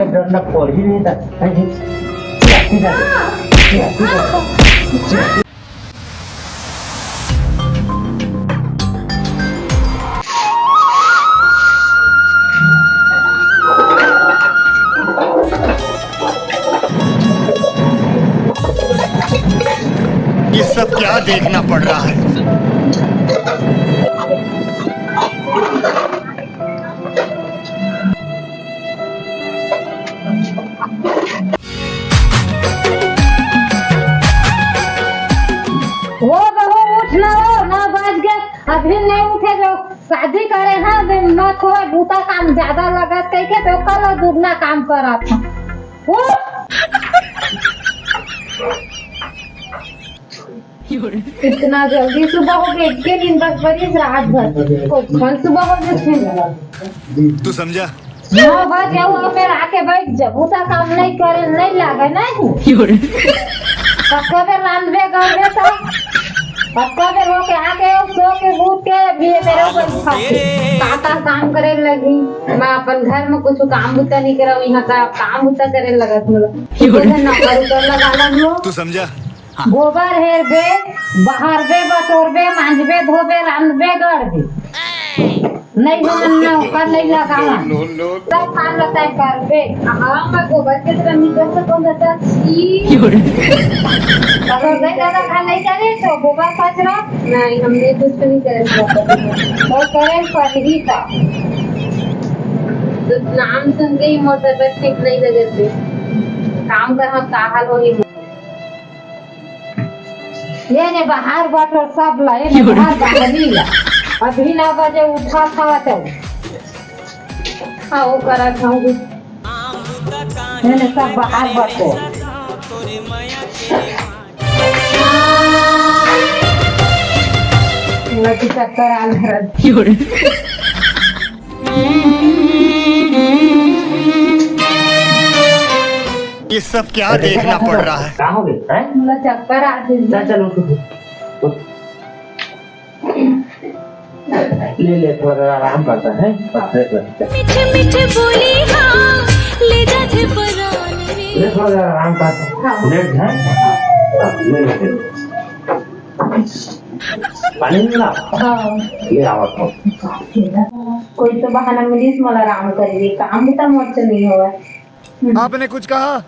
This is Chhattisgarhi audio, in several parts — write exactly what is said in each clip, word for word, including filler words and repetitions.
डर ना पड़ी नहीं था। ये सब क्या देखना पड़ रहा है? वो बहू, उठ ना हो, नौ बज गए, अभी नहीं उठे जो शादी करे हैं, दिन में थोड़ा बूता काम ज्यादा लगत कह के तो कल दुगना काम करत हैं। उठ। इतना जल्दी सुबह हो गया, एक के दिन बस बड़ी रात भर। कौन सुबह हो गए थे? तू समझा? नौ बजे वो फिर आके बैठ जा, बूता काम नहीं करे, नहीं लागे, नहीं। पक्का फिर रांधबे करबे तो, पक्का फिर वो के आके वो सो के, बूत के, भी मेरे ऊपर खा के, का, का काम करे लगी। मैं अपन घर में कुछ काम बूता नहीं करा, यहाँ का काम बूता करे लगा, मतलब। क्यों रे? नौकर उकर लगा लो। तू समझा? गोबर हेरबे, बहारबे, बटोरबे, मांजबे, धोबे, रांधबे, गढ़बे। नहीं हो मन ना ओकर नहीं लगावा। सब काम रहता है करबे। हाँ, मैं गोबर के तरह निकल से कौन रहता? ई। अगर गए दादा खा नहीं करे तो गोबर कचरा। नहीं, हमने कुछ भी नहीं करे। वो करे पर ही था। तो नाम सुन के ही मोर तबियत ठीक नहीं लगे थे। काम कर हम का हाल होही। ये ने बाहर बटोर सब ला, ये ने बाहर बाहरी ला। अभी नौ बजे उठा था तो। हाँ, वो करा था, वो। ये ने सब बाहर बटोर। लड़की चक्कर आ रहा है। ये सब क्या देखना पड़ रहा है? का हो गया, हैं? मतलब चक्कर आ गई। चल, चल, उठ, उठ, उठ। ले, ले, थोड़ा देर आराम करता है, बस, बस, बस। मीठे मीठे बोली हाँ, ले जाथे परान में। ले, थोड़ा देर आराम कर। हाँ। लेट है? ले, ले, ले। पानी नहीं ला? हाँ। ले, आवा तो। कोई तो बहाना मिलिस, मोला आराम करिए, काम भी तो मोर से नहीं होगा। आपने कुछ कहा?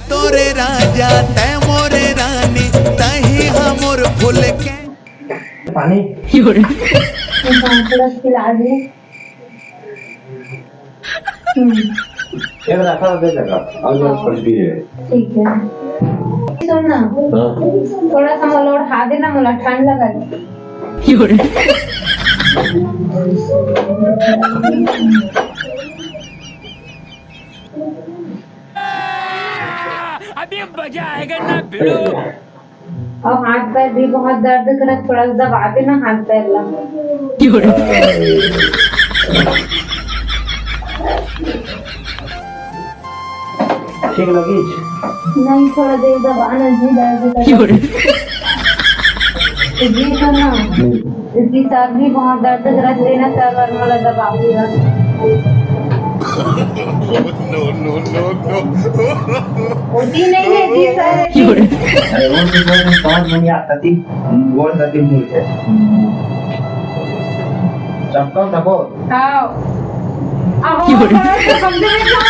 तोरे राजा, तै मोरे रानी, तही हमर फूल के। पानी। ये पाँच दस पिला दे। हम्म। ये रखा दे जगह, और जो हाँ। कुछ भी है। ठीक है। सुन ना, हाँ। थोड़ा सा मोला ओढ़ा देना, मोला ठंड लगा। अभी मजा आएगा ना भिड़ो। और हाथ पैर भी बहुत दर्द करत, थोड़ा सा दबा देना हाथ पैर ला। ठीक लगी? नहीं, थोड़ा देर दबाना जी, दर्द करत। जी सुन ना, इसकी सर भी बहुत दर्द करत, देना सर और मोला दबा पूरा। No, no, no, no। होती नहीं है जी सर। अरे वो तो बहुत समझ में नहीं आता थी, बोल करके मुंह से। चप्पल थको। हाँ। अब वो समझ में क्या?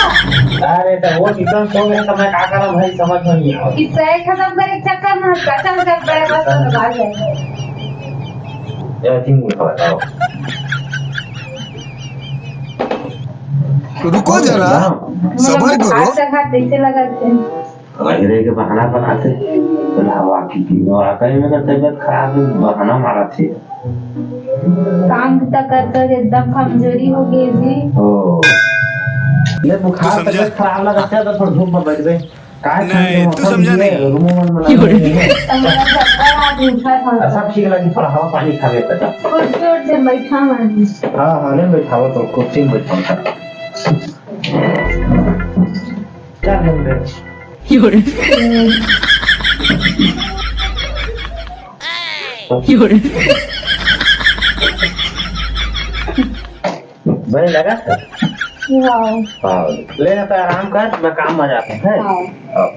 अरे तो वो कितना सो गया तो मैं क्या करा भाई, समझ में नहीं आवा। किस्सा है खत्म करे चक्कर में हंसता चल चल बड़े बस तो दबा जाए। ये तीन मुंह बताओ। रुको जरा, सबर करो। आज तक हाथ कैसे लगा थे? रह रह के बहाना बनाते। बोला, "वाह, की दिन और आता है, मेरा तबीयत खराब है, बहाना मारा थे।" काम तो कर कर एकदम कमजोरी हो गई जी। ओ। ले, बुखार, तबीयत खराब लगा थे, तो थोड़ा धूप में बैठ गए। काय नहीं, तू समझा नहीं। रूमो मन में लगे नहीं है। तो मेरा चक्कर आ गया था। सब ठीक लगी, थोड़ा हवा पानी खावे तो। कुछ जोर से बैठा मैं। हाँ, हाँ, नहीं बैठावा तो, कुर्सी में बैठावा। क्या बोल रहे? बड़े लगा? हाँ। हाँ, ले ना, तो आराम कर, मैं काम में जाता हूँ, हैं? हाँ। हाँ।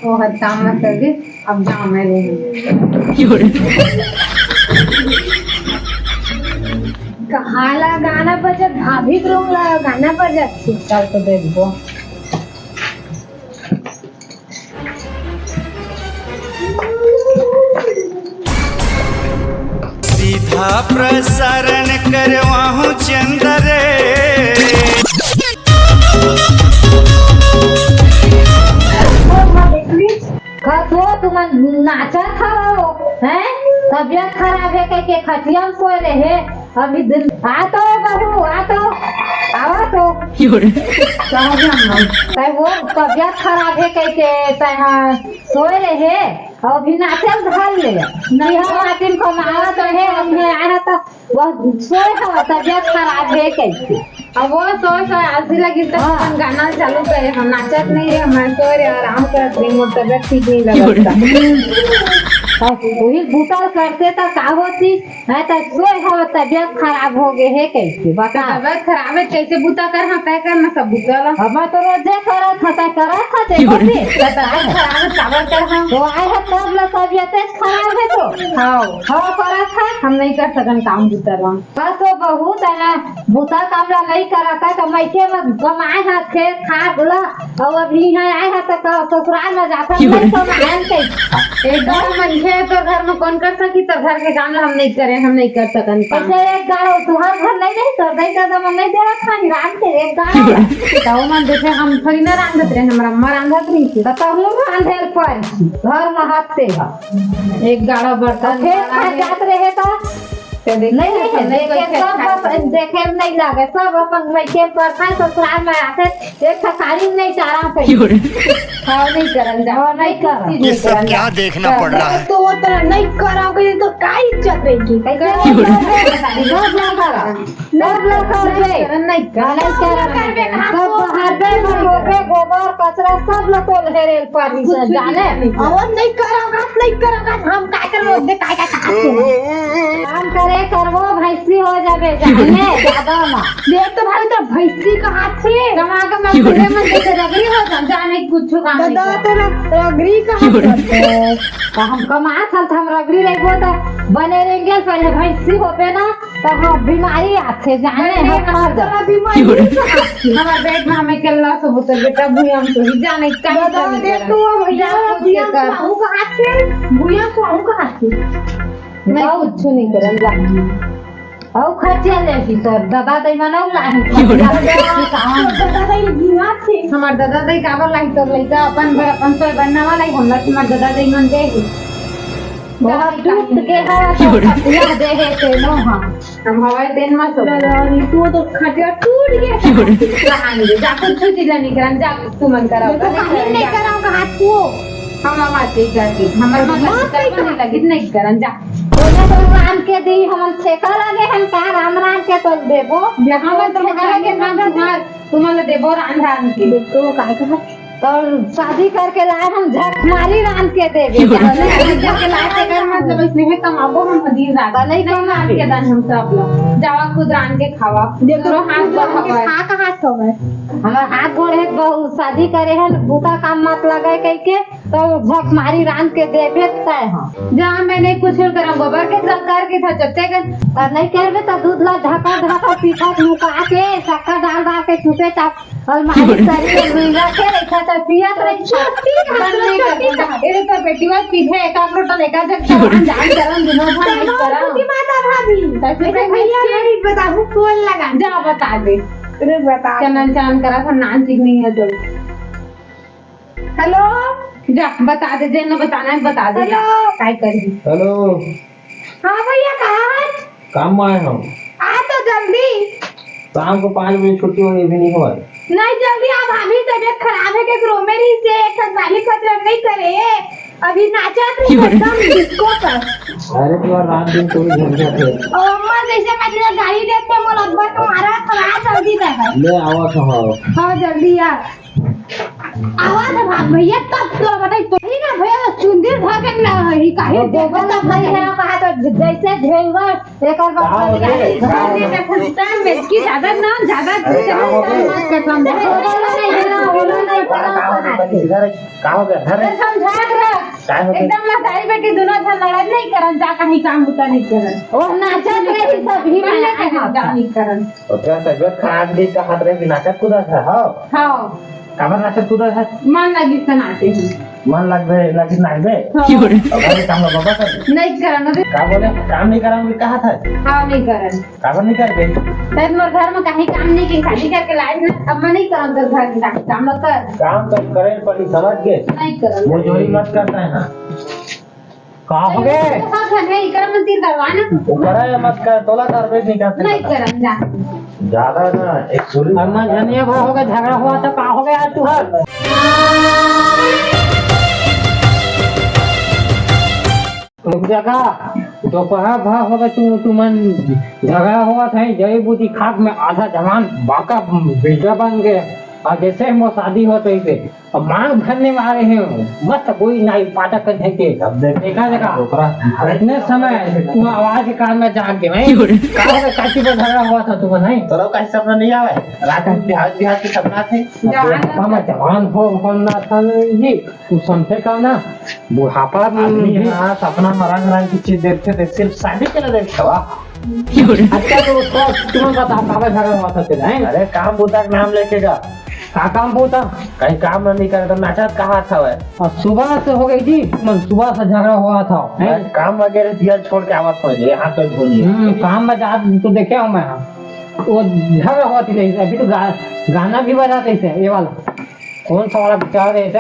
वो हर काम में चली, अब जाओ, मैं रहूँ। कहाँ ला गाना बजत, भाभी के रूम ला गाना बजत, चल तो देखबो। सीधा प्रसारण करवाहूं चंद्र रे। कस वो तुमन नाचत हवो, हैं? तबियत खराब हे कहिके खटिया में सोए रहे। अभी दिन, आ तो बहू, आ तो, आवा तो। तै वो तबियत खराब हे कहिके तै हा सोए रहे, अउ अभी नाचे ल धर ले। नहीं। बिहाव आतिन कमावत रहे, हमने आया तो वो सोए हवा, तबियत खराब हे कहिके। अब वो सोए सोए आलसी लगी तो हाँ। अपन गाना चालू करे, हम नाचत नहीं रहे, हम सोए रहे, आराम करत रहे, मोर तबियत ठीक नहीं लगत था। अब वही बूता करते तो का होती? मैं तो सोए हव, तबियत खराब हो गए हे कहिके, बता। तो तबियत खराब हे, कैसे बूता कर? हाँ, तय कर ना सब बूता ला। हम तो रोजे करत हन, तय करत हस, देखो क्यों? थे। तो तबियत खराब हे, काबर कर हाँ? तो आए हे तब ला तबियत खराब हे तो। हाँ। हाँ, करत हस। हम नहीं कर सकन काम बूता ला। बस वो बहुत हे ना, बूता काम ला नहीं करत हस, तो मैं के मत कमाए हस, खेत खार ला। अउ अभी इहाँ आए हस त का ससुराल में जाथन, क्यों? नहीं कमायन कहिके। एक गाँव मनखे हे तोर घर में, कौन कर सकी? तोर घर के काम ला हम नहीं करे, हम नहीं कर सकन काम। अच्छा, एक गाँव तुहार घर नहीं रही, तोर दाई ददा मन नहीं देवत खानी रांध के, एक गाँव। क्यों? त ओमन देखे, हम थोड़ी ना रांधत रहे, हमरा अम्मा रांधत रही थी। त तहूँ रांधे ल परही, घर में हत्ते ह। एक गाड़ा बर्तन अउ फेर बड़ा खा हे। जात रहे त ते देखे नहीं, नहीं, अपन नहीं, देखे, देखे, सब अपन, देखे नहीं लागे, सब अपन वैसे पर खाए, ससुराल में आके एक ठो साड़ी नहीं चारा पे। क्यों रे? हाँ, नहीं करन जा। हाँ, नहीं करन। ये सब क्या देखना पड़ रहा है? तो वो तो नहीं कराओगे तो क्या इज्जत रहेगी? कैसे नहीं करन? सब ना करा। सब ना कर दे। नहीं करन, नहीं करन। हाँ, नहीं करन। सब बाहर दे, गोबर, कचरा सब ला तोल हेरे। पानी से कुछ जाने। नहीं। अउ नहीं करव गा, नहीं करव गा, हम काय करबो, दे काय, काय, काय करबो। काम करे करबो, भैंसी हो जाबे, जाने, ज्यादा ना। देख तो भाई, तो भैंसी कहाथे। कमा के मैं पूरे मन जैसे रगड़ी हो जाम, जाने कुछ काम नहीं दादा, करव। तेरा रगड़ी कहाथे। तो हम कमा खल, हम रगड़ी रहिबो, तो बने रेंगे, पहले भैंसी होबे ना, त हाँ, बीमारी आथे, जाने अरे, हम हम मर तो जाबो। बीमारी से आथे। हमर पेट में हमें अकेला से होते, बेटा, भूया में तो ही जाने का दादा, नहीं देख करन। तू, भैया, जा, खुद भैया, के कर। तू कहाँ थे? भैया, तू कहाँ थे? नहीं, बहुत कुछ नहीं करन, जा। अउ खर्चा ले की तोर दादा दाई मन अउ लाही। दादा दाई गिना थे। हमर दादा दाई काबर लाही? तोर लइका अपन बर, अपन सोए बर नवा लाही, हमला हमर दादा दाई मन दे। बहुत टूट के हवा तो खटिया दे हे तेनो, हाँ। हम हवाई तेन मत हो। दादा, तू तो खटिया टूट गया। कहाँ नहीं, जा कुछ छुट्टी ला नहीं करन, जा तू मन करा। मैं तो काम ही नहीं कराओ, कहाँ तू? हम आवाज नहीं करती, हमर मन मत करने लगी, नहीं करन, जा। ओने तो रांध के दी, हम ठेका लगे हन का, रांध रांध के तो देबो। यहाँ मत ठेका लगे, रांध रांध के। तुम्हार, तुम्हार देबो रांध रांध के। देखो, काय कहा? तोर शादी करके लाए हम झकमारी रांध के देबे। क्यों? जाने अभी करके लाए तेकर मतलब इसने है कमाबो हम दिन रात। नहीं कमाबे। रांध के दान हम सब लोग। जावा खुद रांध के खावा। देखो, तोरो हाथ खुद रांध के बहावा। खा कहाँ तो मैं? हमर हाथ गोड़ हे, बहू शादी करे हे, बूता काम मत लगे कहिके, तो झकमारी रांध के देबे तय हम। जहाँ मैं नहीं कुछ करम, गोबर के सब करके था, जब तक और नहीं करबे तो दूध ला ढका ढका पीठा लुका के, शक्कर डाल डाल के चुपे चाप अलमारी सरी के लुइगा के रखा था, पियत रही। छोटी बंद नहीं करते। अरे तो बेटी बात पीछे एक आध लोटा लेकर जब चला जान करन, दिनों भर नहीं करन। छोटी माता भाभी, ऐसे ऐसे भैया नहीं बताऊँ, फोन लगा। जा बता दे। अरे बता। चनन चान करा था, नान ठीक नहीं है तो। हेलो। जा बता दे, जे न बताना है बता दे, जा। हेलो। काय करी? हेलो। हाँ भैया, कहाँ है? काम में आए हम। आ तो जल्दी। शाम को पाँच बजे छुट्टी होही, अभी नहीं होय। नहीं, जल्दी आ भाभी, तबियत खराब है, के रो मेरी से एक संग गाली खतरा नहीं करे। अभी नाचत रही क्यों? एकदम डिस्को पर। अरे, तुम्हारा रात दिन पूरी झंझट है। ओ अम्मा, जैसे मैं तुझे गाली देते, मोला अब्बा तुम्हारा खराब जल्दी दे भाई। ले आवा तो हो। हाँ, जल्दी आ। आवाज है भाग भैया, तब तो बताई तो ही ना भैया, चुंदी धर के ना ही काहे वो देखो गोबर तो भाई है, कहा तो जैसे झेलवा एकर का हो बात गए? का हो गए? फुटता है, मेचकी ज्यादा ना, ज्यादा अरे, का हो गए? मत कर, समझा? का हो गए? इधर का हो गए? इधर समझा रहा। का हो गए? एकदम लसाई बेटी दोनों झन लड़ाई नहीं करन, जा कहीं काम बुता नहीं करन। ओ, नाचत रही सब ही मन ले करन, जा नहीं करन। तो क्या तबीयत खराब भी का हाथ रहे बिना का कूदा था, हाँ? हाँ। काबर नाचत कूदत हस? मन लगिस त नाचे हूँ। मन लगबे, लगिस नाचबे? हाँ। अब अरे काम ला बाबा कर। नहीं करन अभी। का बोले? काम नहीं करन भी कहा था? हाँ, नहीं करन। काबर नहीं करबे? तब मोर घर में कहीं काम नहीं की, शादी करके लाइस ना, अब मैं नहीं करन तोर घर के काम, काम मत कर। काम तो करे पड़ी, समझ के? नहीं करन। मजदूरी मत करता है ना। का हो गे? सब झन हे, इकरा मन तीर करवा ना। ओकरा ये मत कर, तोला करबे नहीं करते। नहीं करन जा। ज्यादा ना, एक सुरी। अम्मा झनिया भर हो गए, झगड़ा हुआ तो का हो गया आज तुहर? रुक जा का, दोपहर भर हो गए, तू, तुमन झगड़ा हुआ था, जड़ी बूटी खाक में आधा जवान बाका बिल्डर बन गए। और जैसे ही मोर शादी होत रहिसे, अब मांग भरने वाले हैं, मस्त कोई नाई पाटा कंधे के। अब देख, देखा, देखा। डोकरा। इतने समय तू आवाज के कान में जाग गए, हैं? का हो गया, काची पर झगड़ा हुआ था तुमन, हैं? तोरा का सपना नहीं आवे? रात में बिहार, बिहार के सपना थे। जवान अब हम जवान हो, हो ना था जी, तू समझे का ना? बुढ़ापा में आदमी भी हाँ, सपना में रंग रंग की चीज देखते थे, सिर्फ शादी के लिए देखते, वाह। अच्छा, तो, तो तुमन बताओ, काबर झगड़ा हुआ था तेरा, हैं? अरे, काम बूता के नाम लेके गा। का काम बूता? कहीं काम नहीं करे तो नाचत कहा था वह? और सुबह से हो गई जी, मन सुबह से झगड़ा हुआ था, हैं? मैं काम वगैरह दिया छोड़ के आवत हो, ये हाथ तो धो लिए। हम्म, काम में जा तो देखे हूँ मैं, हाँ। वो झगड़ा हुआ थी नहीं, अभी तो गा-, गाना भी बजाते थे, ये वाला। कौन सा वाला बजा रहे थे?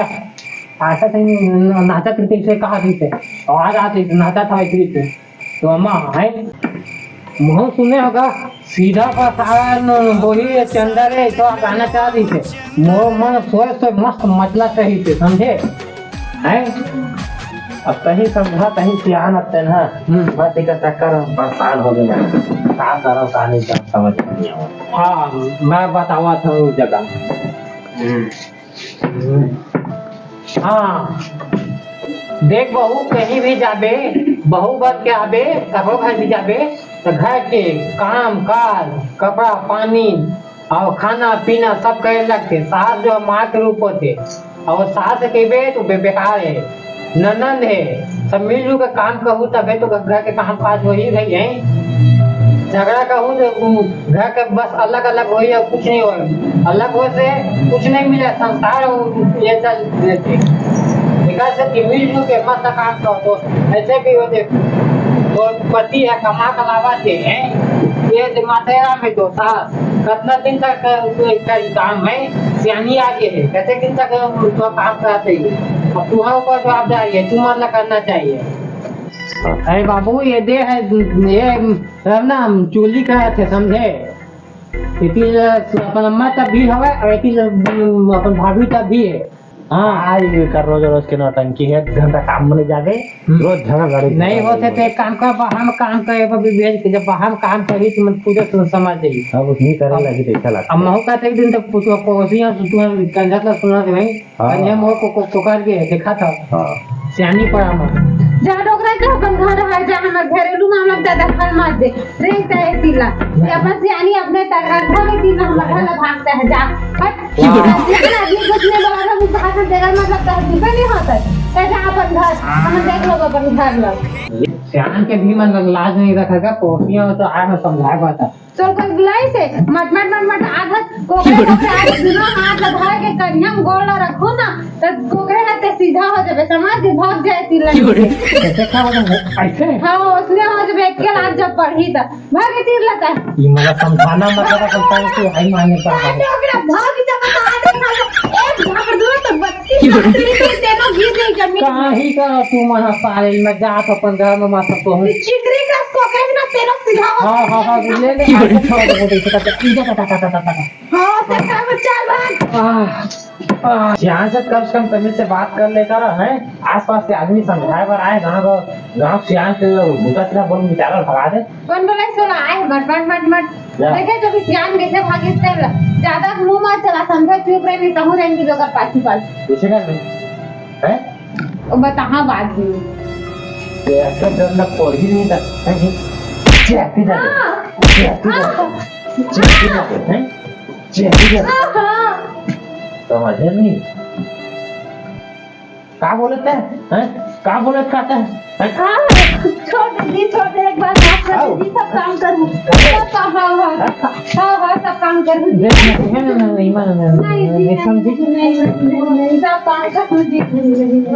ऐसा कहीं न-, नाचत रहिते, इसे कहा रहिते, आवाज आती थी, नाचत था इसी से। तो अम्मा, हैं? मुँह सुने होगा, सीधा प्रसारण वही चंदा रे, तो गाना चाह रही थे। मोर मन सोए सोए मस्त मचला चाहिए थे, समझे? हैं? अब कहीं समझा, कहीं सियान अत्ते ना। हम्म। बस एक चक्कर में परेशान हो गए। का करो, का नहीं करो, समझ में नहीं आवा। हाँ, मैं बतावा था उस जगह। हम्म। हाँ, देख बहू, कहीं भी जाबे, बहू बन के आबे, ककरो घर भी जाबे, तो घर के काम काज, कपड़ा पानी और खाना पीना सब करे लगथे। सास जो माँ के रूप होथे, और सास के कहिबे तो बे-, बेकार है। ननंद हे, सब मिलजुल के काम कहू तभे तो घर के काम काज होही भई, हैं? झगड़ा कहू तो घर के बस अलग-अलग होही और कुछ नहीं होही। अलग होए से कुछ नहीं मिले, संसार और ये चल देथे। एकर से कि मिलजुल के मस्त काम करो तो ऐसे भी हो जे तो पति है कमा के लावत हे, हैं? ये जे माते राम है तो सास कतना दिन तक क-, क-, करी काम है, सियानी आगे है, कते दिन तक तो काम करते ही। अब तुम्हारे ऊपर जवाबदारी है, तुम्हारे करना चाहिए। अरे बाबू, ये दे है, ये रवना चोली का थे, समझे? इतनी अपन अम्मा तब भी हवे और इतनी अपन भाभी तब भी है। हाँ। आज कर रोज रोज के नौटंकी है, एक घंटा काम में जाके हम्म। रोज झगड़ा लड़े नहीं होते तो एक काम कर, बाहर में काम करे, अभी भेज के जब बाहर में काम करी तो मन पूरे तो समझ जाइए। अब उतनी करे अब लगी तो ऐसा लगता अब है। महू का एक दिन तक पूछो, पड़ोसी यहाँ से तू कंजत ला सुना दे भाई, हाँ। अन्य मोर को, को, को कर के देखा था। हाँ। सियानी पड़ा मैं। जा डोकरा के अपन घर है, जा हमर घरेलू मामला ज्यादा हल मत दे। रे तय तिला। ये अपन सियानी अपने तक घर में तिला हमर घर भागता है, जा। हट। वाह। सियान आदमी कुछ नहीं बोला था, कुछ भाषण देगा मतलब तो दुख नहीं होता है। तो जा अपन घर, हम देख लो अपन घर लो। सियान के भी मन लाज नहीं रखेगा, पोसियां तो आए हम समझाए बात है। तो कोई बुलाई से मट मट मट मट आधा कोकरे कोकरे आधा दोनों हाथ ला धर के करिया में गोड़ ला रखो ना, तो कोकरे हाथ ते सीधा हो जाबे, समझ के भाग जाए तिला। कैसे का हो जाए? ऐसे? हाँ, उसने हो जाबे, एक के लात जब पढ़ी तो भागे तीर लेता है। ये मला समझाना मतलब है, समझता है कि भाई माने का है। अरे, ओकरा भाग जब बता दे, एक भाग दो तो बत्तीस क्यों? आदमी तो तेनो गिर गई जमीन। कहाँ ही का तू मना पाले, मैं जात अपन घर में माता को हूँ। चिकरी का कोकरे ना तेरा सीधा हो हाँ, हाँ, हाँ, ले, ले, आगे छोड़ दे, बोलते, इसे करते, इधर, टा, टा, टा, टा, टा, टा। हाँ, ते का बच्चा भाग। आह। सियान से कम से कम तमीज से बात कर लेकर, हैं? आसपास के आदमी समझाए बर आए, गाँव, गाँव सियान के बुता सिरा बोल बिचारा भगा दे। कौन बोला इसको ना आए, मत, मत, मत, मत। क्या? देखे जब सियान कैसे भागे तेल, ज्यादा मुंह मत चला, समझा, चुप रहे, नहीं तो हूँ रहेंगे जो कर पाछी पाछी। कैसे कर रहे? हैं? वो बताहा बाद में। ये ऐसा डर ना पड़ ही नहीं था, हैं? चेपी जाते, हाँ। चेपी जाते, हाँ। चेपी जाते, हैं? चेपी जाते। हाँ, हाँ। समझे नहीं? का बोलत हे? हैं? का बोलत का ते? हैं? हाँ, छोड़ दे जी, छोड़ दे, एक बार माफ कर दे जी, सब काम कर, सब काम, हाँ, हाँ, हाँ, हाँ, सब काम कर दे। देख, नहीं, नहीं, नहीं, नहीं, नहीं, नहीं, नहीं, नहीं, नहीं, समझी? नहीं, नहीं, नहीं, नहीं, सब काम कर दे जी।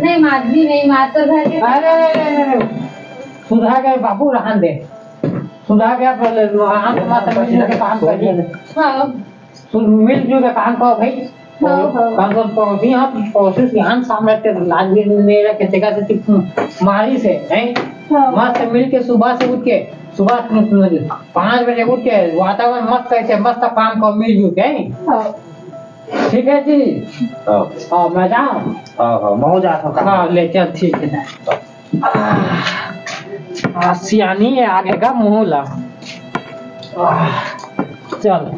नहीं मार जी, नहीं मार तो घर के अरे, अरे, अरे, अरे, सुधा गए बाबू, रहन दे। सुधा गया, बोले, हाँ, तो माता मिलजुल के काम कर दे। हाँ। सुन, मिलजुल के काम करो भाई। हाँ, हाँ। कम से कम पड़ोसी, हम पड़ोसी से हम सामने ते लाज भी नहीं रखे, तेका से तू मारी से, हैं? हाँ। मस्त मिल के सुबह से उठ के, सुबह पाँच बजे उठ के वातावरण मस्त ऐसे मस्त काम करो मिलजुल के, हैं? हाँ। ठीक है जी। हाँ। हाँ, मैं जाऊँ? हाँ, हाँ, मैं जाता हूँ काम। हाँ, ले चल, ठीक है। आ, आ, सियानी हे, आगे का मुंह ला। आ, चल।